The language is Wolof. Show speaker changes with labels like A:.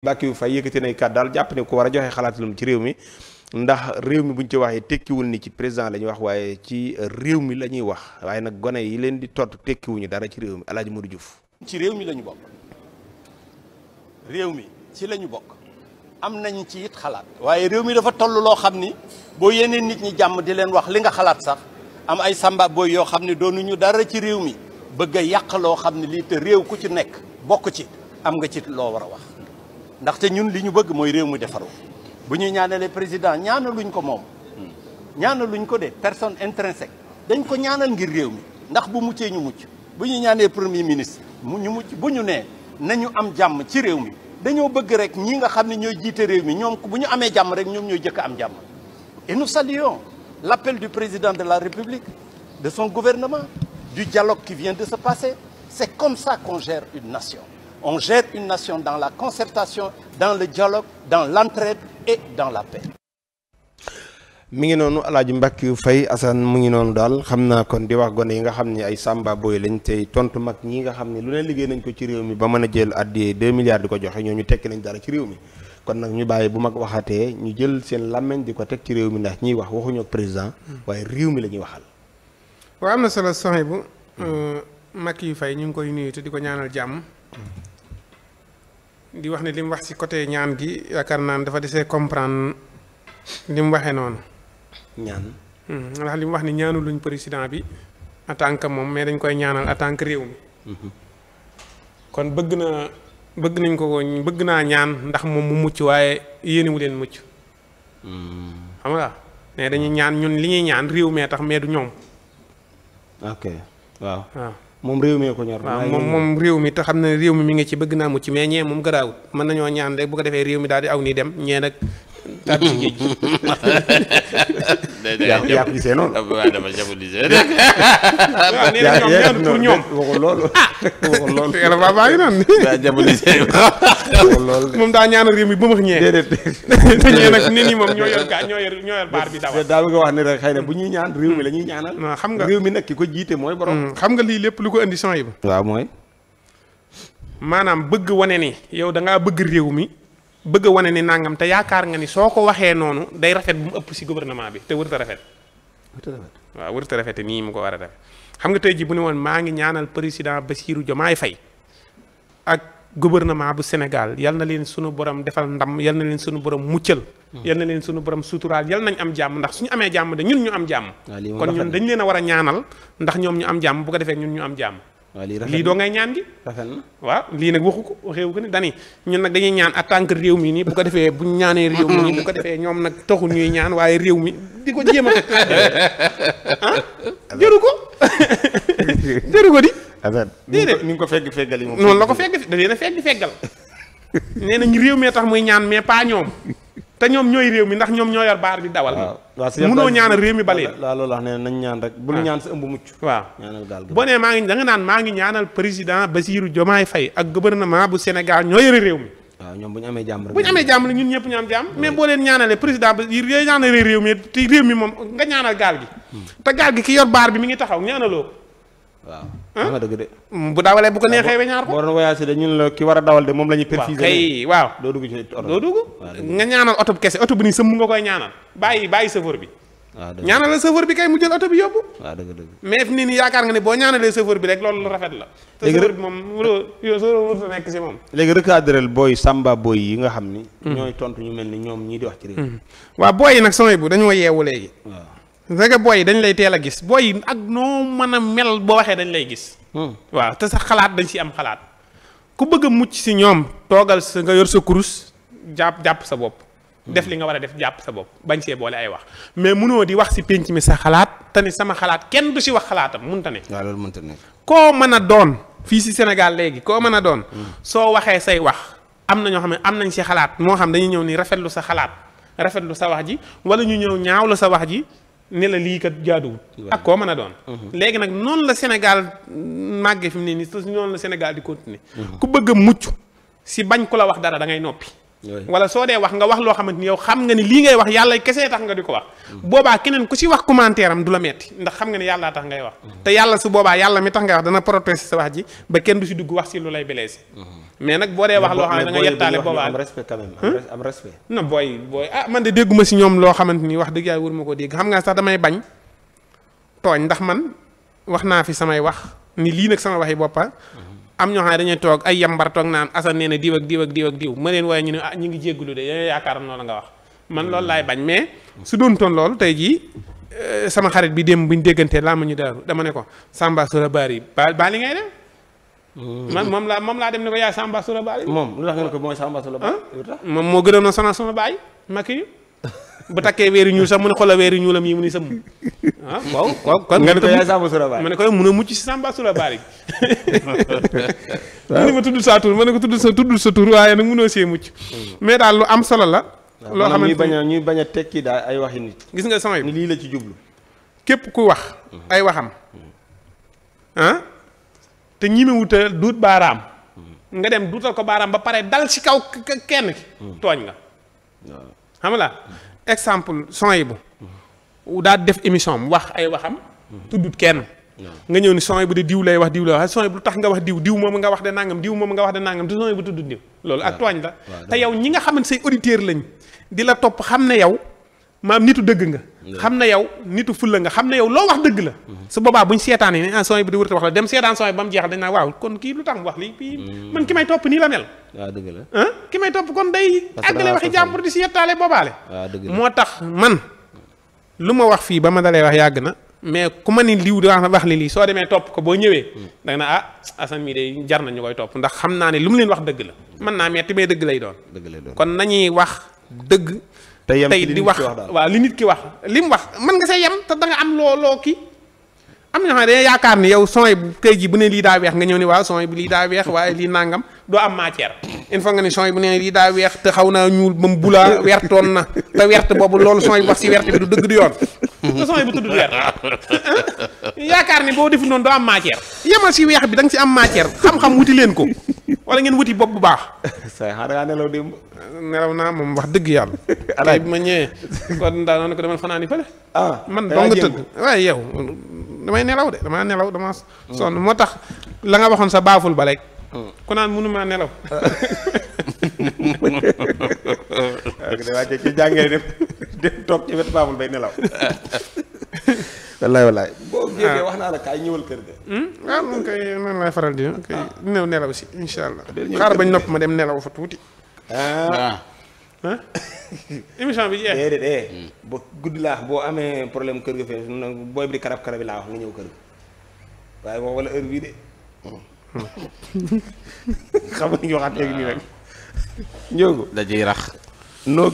A: Mbackiou Faye yëkkati nay kàddu daal jàpp ne ko war a joxe xalaatalum ci réew mi ndax réew mi buñ ci waxee tekkiwul ni ci président la ñuy wax waaye ci réew mi la ñuy wax waaye nag gone yi leen di tott tekkiwuñu dara ci réew mi El Hadj Modou Diouf.
B: ci réew mi la ñu bokk réew mi ci la ñu bokk am nañ ci it xalaat waaye réew mi dafa toll loo xam ni boo yeneen nit ñi jàmm di leen wax li nga xalaat sax am ay samba boy yoo xam ne doonuñu dara ci réew mi bëgg a yàq loo xam ne lii te réew ku ci nekk bokk ci am nga ci loo war a wax. ndaxte ñun li ñu bëgg mooy réew mi defaru bu ñuy ñaanalee président ñaanaluñ ko moom ñaanaluñ ko de personne intrinsèque dañ ko ñaanal ngir réew mi ndax bu muccee ñu mucc bu ñuy ñaanee premier ministre ñu mucc bu ñu nee nañu am jàmm ci réew mi dañoo bëgg rek ñi nga xam ne ñooy jiite réew mi ñoom bu ñu amee jàmm rek ñoom ñooy jëkk am jàmm. Et nous saluons l'appel du président de la République, de son gouvernement, du dialogue qui vient de se passer. C'est comme ça qu'on gère une nation. On gère une nation dans la concertation, dans le dialogue, dans l'entraide et dans la paix.
A: mi ngi noonu El Hadj Mbackiou Faye Assane mu ngi noonu daal xam naa kon di wax gone yi nga xam ne ay samba boy lañ tey tontu mag ñi nga xam ne lu ne liggéey nañ ko ci réew mi ba mën a jël addi 2 milliards di ko joxe ñooñu tekki nañ dara ci réew mi kon nag ñu bàyyi bu mag waxatee ñu jël seen làmmeñ di ko teg ci réew mi ndax ñiy wax waxuñu ak président waaye réew mi la ñuy waxal.
C: waaw am na solo soxna bu Mbackiou Faye ñu ngi koy nuyu te di ko ñaanal jàmm. di wax ne li mu wax ci côté ñaan gi yaakaar naa dafa desee comprendre li mu waxee noonu.
A: ñaan.
C: ndax li mu wax ni ñaanu luñ président bi en tant que moom mais dañ koy ñaanal en tant que réew mi. kon bëgg nañ ko bëgg naa ñaan ndax moom mu mucc waaye yéene wu leen mucc. xam nga mais dañuy ñaan ñun li ñuy ñaan réew mee tax mais du ñoom.
A: ok waaw.
C: waaw.
A: moom réew mi ko ñor.
C: waaw moom réew mi te xam ne réew mi ngi ci bëgg naa mucc mais ñee moom garaawut mën nañoo ñaan rek bu ko defee réew mi daal di aw nii dem ñee nag tàbbi ci géej gi.
A: yaa ko gisee noonu.
D: waaw dama jabolisé rek.
C: waaw nee na ñoom ñaanu pour ñoom.
A: waxul loolu waxul loolu.
C: yàlla baa baa ngi noonu.
D: waaw jabolisé.
A: waxul loolu.
C: moom daa ñaanal réew mi ba ma ñee.
A: déedéet.
C: te ñee nag nit ñi moom ñoo yor baar bi dawal.
A: daa bëgg a wax ne rek xëy na bu ñuy ñaan réew mi la ñuy ñaanal.
C: non xam nga
A: réew mi nag ki ko jiite mooy borom.
C: xam nga lii lépp lu ko indi son yi ba.
A: waaw mooy.
C: maanaam bëgg wane ni yow da ngaa bëgg réew mi bëgg wane ni nangam te yaakaar nga ni soo ko waxee noonu day rafet bu mu ëpp ci gouvernement bi te wërta rafet. waaw wërta rafete nii mu ko war a def xam nga tey ji bu ne woon maa ngi ñaanal président Bassirou Diomaye Faye ak gouvernement bu Sénégal yal na leen sunu borom defal ndam yal na leen sunu borom muccal. yal na leen sunu borom suturaal yal nañ am jàmm ndax suñu amee jàmm de ñun ñu am jàmm. kon ñun dañ leen a war a ñaanal ndax ñoom ñu am jàmm bu ko defee ñun ñu am jàmm. lii doo ngay ñaan gi.
A: rafet na
C: waaw lii nag waxu ko waxewu ko ni dani ñun nag dañuy ñaan en tant que réew mi nii bu ko defee buñ ñaanee réew mi nii bu ko defee ñoom nag taxul ñuy ñaan waaye réew mi di ko jéem a jëru ko jëru ko di déedéet
A: ni nga ko feggal yi moom
C: noonu la ko fegg da leen a feggal nee nañ réew mee tax muy ñaan mais pas ñoom te ñoom ñooy réew mi ndax ñoom ñoo yor baar bi dawal munoo ñaanal réew mi baleen
A: waaw loolu wax ne nañ ñaan rek bul ñaan sa ëmb mucc
C: waaw
A: ñaanal gaal gi
C: boo nee da nga naan maa ngi ñaanal président Bassirou Diomaye Faye ak gouvernement bu Sénégal ñoo yore réew mi
A: waaw ñoom bu ñu amee jàmm rek
C: bu ñu amee jàmm la ñun ñëpp ñu am jàmm mais boo leen ñaanalee président ba yooyu ñaanalee réew mi te réew mi moom nga ñaanal gaal gi te gaal gi ki yor baar bi mi ngi taxaw ñaanaloo
A: waaw nga dëgg de
C: bu dawalee bu ko neexee weñaar ko
A: boo doon voyagé de ñun la ki war a dawal de moom la ñuy perfusé
C: kay waaw
A: doo dugg ci oto
C: doo dugg nga ñaanal oto bi kese oto bi ni sëmm nga koy ñaanal bàyyi chauffeur bi
A: waaw dëgg
C: ñaanal la chauffeur bi kay mu jël oto bi yóbbu
A: waaw dëgg
C: mais fi nii nii yaakaar nga ne boo ñaanalee chauffeur bi rek loolu rafet la te chauffeur bi moom yow soo wër sa nekk si moom
A: léegi recadrel booy samba boy yi nga xam ni ñooy tontu ñu mel ni ñoom ñii di wax ci réew
C: waaw booy yi nag samay bu dañoo yeewu léegi
A: waaw
C: c'est que booy yi dañ lay teel a gis booy yi ak noo mën a mel boo waxee dañ lay gis waaw te sax xalaat dañ ci am xalaat ku bëgg a mucc si ñoom toogal sa nga yor sa kurus jàpp sa bopp def li nga war a def jàpp sa bopp bañ see boole ay wax mais munoo di wax si pénc mi sa xalaat te ni sama xalaat kenn du si wax xalaatam mënta ne
A: waaw loolu mënta ne
C: koo mën a doon fii si Sénégal léegi koo mën a doon soo waxee say wax am na ñoo xam ne am nañ si xalaat moo xam dañuy ñëw ni rafetlu sa xalaat rafetlu sa wax ji wala ñu ñëw ñaawlu sa wax ji ne la lii kat jaaduwul ak koo mën a doon léegi nag noonu la Sénégal màggee fi mu ne nii noonu la Sénégal di continuer ku bëgg a mucc si bañ ku la wax dara da ngay noppi wala soo dee wax nga wax loo xamante ni yow xam nga ni lii ngay wax yàlla kese tax nga di ko wax boobaa keneen ku ci wax commentaire am du la metti ndax xam nga ni yàllaa tax ngay wax te yàlla su boobaa yàlla mi tax ngay wax dana protéger sa wax ji ba kenn du si dugg wax si lu lay blessé mais nag boo dee wax loo xam ne da nga yettaale boobaa
A: am respect quand même am respect
C: non booy man de dégguma si ñoom loo xamante ni wax dëgg yàlla wër ma ko dégg xam nga sax damay bañ tooñ ndax man wax naa fi samay wax ni lii nag sama waxi boppa am ñoo xam ne dañuy toog ay yambar toog naan Assane nee na diw ak diw ak diw ak diw ma leen waaye ñu ne ñu ngi jéggulu de yow yaakaaram loolu nga wax man loolu laay bañ mais su doon toon loolu tey jii sama xarit bi dem buñ déggantee laa ma ñu daaru dama ne ko Samba Sura Bari ba li ngay dem man moom laa dem ne ko yaay Samba Sura Bari
A: moom lu tax nga ne ko mooy Samba Sura Bari
C: moom moo gënoon a sonal sama baay makki bu takkee weeri ñuul sax mu ne xoolal weeri ñuulam yi mu ni sëmm waaw kon
A: nga ne ko yaay Samba Sura Bari
C: ma ne ko yow mun a mucc si Samba Sura Bari mu ne ma tudd sa tur ma ne ko tudd sa tur waaye nag mënoo see mucc mais daal lu am solo la loo xamante
A: ñuy bañ a tekki daal ay waxi nit
C: gis nga sama
A: ni lii la ci jublu
C: képp ku wax ay waxam te ñimewuta duut baaraam nga dem duutal ko baaraam ba pare dal ci kaw kenn ki tooñ nga xam nga exemple son yi bu daa def émission am wax ay waxam tuddut kenn nga ñëw ni son yi bu de diw lay wax son yi bu lu tax nga wax diw moom nga wax de nangam diw moom nga wax de nangam te son yi bu tuddut diw loolu ak tooñ la te yow ñi nga xamante say auditeur lañ di la topp xam ne yow maam nitu dëgg nga xam ne yow nitu fulla nga xam ne yow loo wax dëgg la su boobaa buñ seetaan yi ne son yi bu di wërta wax la dem seetaan son yi ba mu jeexal dañ naa waaw kon kii lu tax mu wax lii kii man ki may topp nii la mel
A: waaw dëgg la
C: ki may topp kon day àggale waxi jàmbur di si yettaale boobaale moo tax man lu ma wax fii ba ma dalee wax yàgg na mais ku ma ni liw di wax li lii soo demee topp ko boo ñëwee da nga na Assane mii de jar na ñu koy topp ndax xam naa ne lu mu leen wax dëgg la mën naa metti mais dëgg lay doon kon nañuy wax dëgg tey di wax waaw li nit ki wax li mu wax mën nga see yem te da nga am loo kii am na ñoo xam ne dañuy yaakaar ni yow son bu tey ji bu ne lii daa weex nga ñëw ni waaw son bu lii daa weex waaye lii nangam doo am matière il faut nga ni son bu ne lii daa weex te xaw naa ñuul ba mu bula wertoon na te wert boobu loolu son bu wax si wert bi du dëgg du yoon te son bu tudd wert yaakaar ni boo defu noonu doo am matière yemal si weex bi da nga si am matière xam-xam wuti leen ko wala ngeen wuti bopp bu baax
A: say xaar ngaa nelaw démb
C: nelaw naa moom wax dëgg yàlla tey bi ma ñëwee kon daa noonu ko demal fanaan yi fële man doo nga tëdd waaye yow damay nelaw de damaa nelaw dama sonn moo tax la nga waxoon sa baaful ba rek ku naan mënumaa nelaw
A: da wàcce ci jàngee dem toog ci wet baaful bay nelaw wallaay boo génnee wax naa la kaay ñëwal kër ga
C: waaw moom kay noonu lay faral di kay néew nelaw si insha allah xaar bañ nopp ma dem nelaw fa tuuti émission bi jeex
A: déedéet ba guddi laax boo amee problème kër ga fee booy bi di karab bi laa wax nga ñëw kër ga waaye wax wala heure bii de xam nga ñu waxaat léegi nii rek njóogu
D: da ciy rax
A: noo